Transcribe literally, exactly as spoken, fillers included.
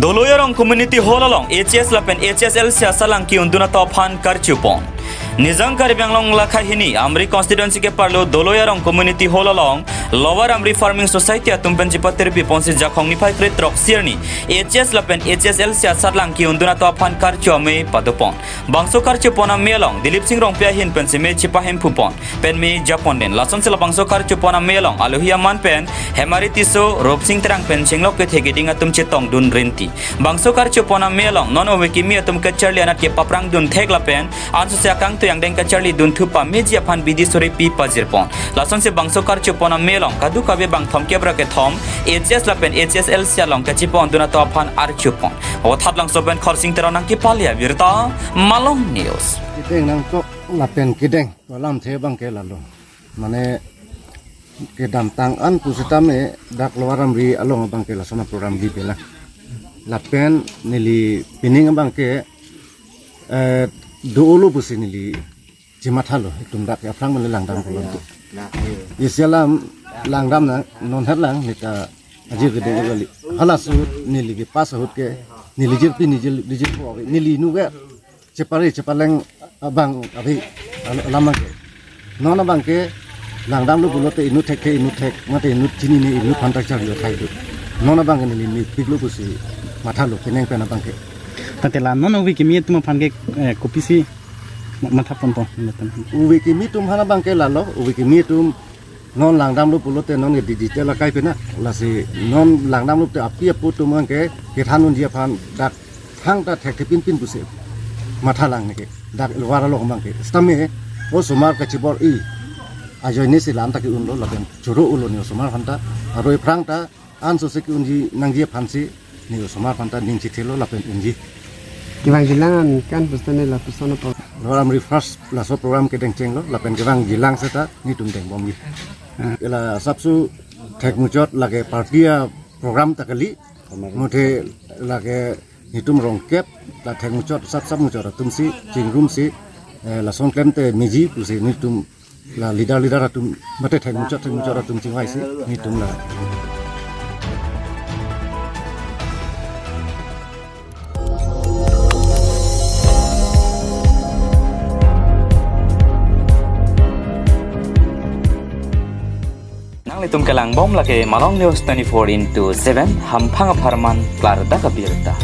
Doloi Arong Community Hall along H S lapen H S L C asatlang ke-undun atum aphan karchupon. Nijang Karbi Anglong lakha hini Amri constituency ke-arlo Doloi Arong Community Hall along Lower Amri Farming Society atum pen chepatirpi ponsi Jakhong niphai kre-throksi arni H S lapen H S L C asatlang ke-undun atum aphan karchu amei padopon. Bangso karchupon amei along Dilip Sing Rongpi ahin pensi mei chepahemphupon pen mei japon den. Lasonsi labangso karchupon amei along alohi aman pen Hemari Tisso, Rupsing Terang pen chenglok kethe keding atum chetongdun rinti. Bangso karchupon amei along non ove kimi atum kacharli anat kepaprangdun thek lapen ansose akangtui angdeng kacharlidun thu pameji aphan bidi suri pi pajirpon. Lasonsi bangso karchupon amei along kadokave bangthom kep ra kethom H S lapen H S L C along kachepondun atum aphan archupon. Vothatlangso pen Khorsing Teron nangkepale abirta, Malong News. Kedeng nangkok lapen kedeng alamthe abangke lalo. Mane kedamtang an pusitame dak Lower Amri along abangke lason aprogram bipelang. Lapen neli pining abangke, eh, do-olo pusi neli chemathalo, itum dak aphrang mane langdam pulang tu. Isi alam langdam nang, non herlang neta ajir kedeng kali. Hala ahut neli kepass ahut ke, neli jirpi, neli jir, neli jirpo ave, neli inut ke chepare chepaleng abang ave, al-, alam ke. Non abangke langdamlo pulote inut thekthe inut thek, mate inut chinine inut aphan ta charli athai do. Non abangke neli mepiklo pusi mathalo, penang pen abangke. Tangte la non ove kimi atum aphan ke, eh, kopisi ma-, mathaponpo? Ove kimi atum aphan abangke lalo, ove kimi atum non langdamlo pulote non ke digital akai pena, lasi non langdamlo te api apo atum abangke kethan unji aphan dak thangta thekthe pinpin pusi mathalang neke dak Lower along abangke. Sitame osomar kachibor-i ajoine si lam ta ke-unlo lapen choro-olo ne osomar aphanta, aro aphrang ta ansose ke-unji nangji aphansi ne osomar aphanta ning chethelo lapen unji. Kevangjilang an kan pusitame lapuson apo. Lower Amri first laso program kedengchenglo lapen kevangjilang seta netum dengbomji. Ah. La asapso thekmuchot lake party aprogram ta kali. Muthe lake netum rongkep la thekmuchot sap sap muchot atumsi chingrumsi, eh, lason klemte meji pusi netum la leader leader atum mate thekmuchot thekmuchot atum chingvaisi netum la. Nanglitum kelangbom lake Malong News twenty-four into seven, hamphang apharman klardak abirta.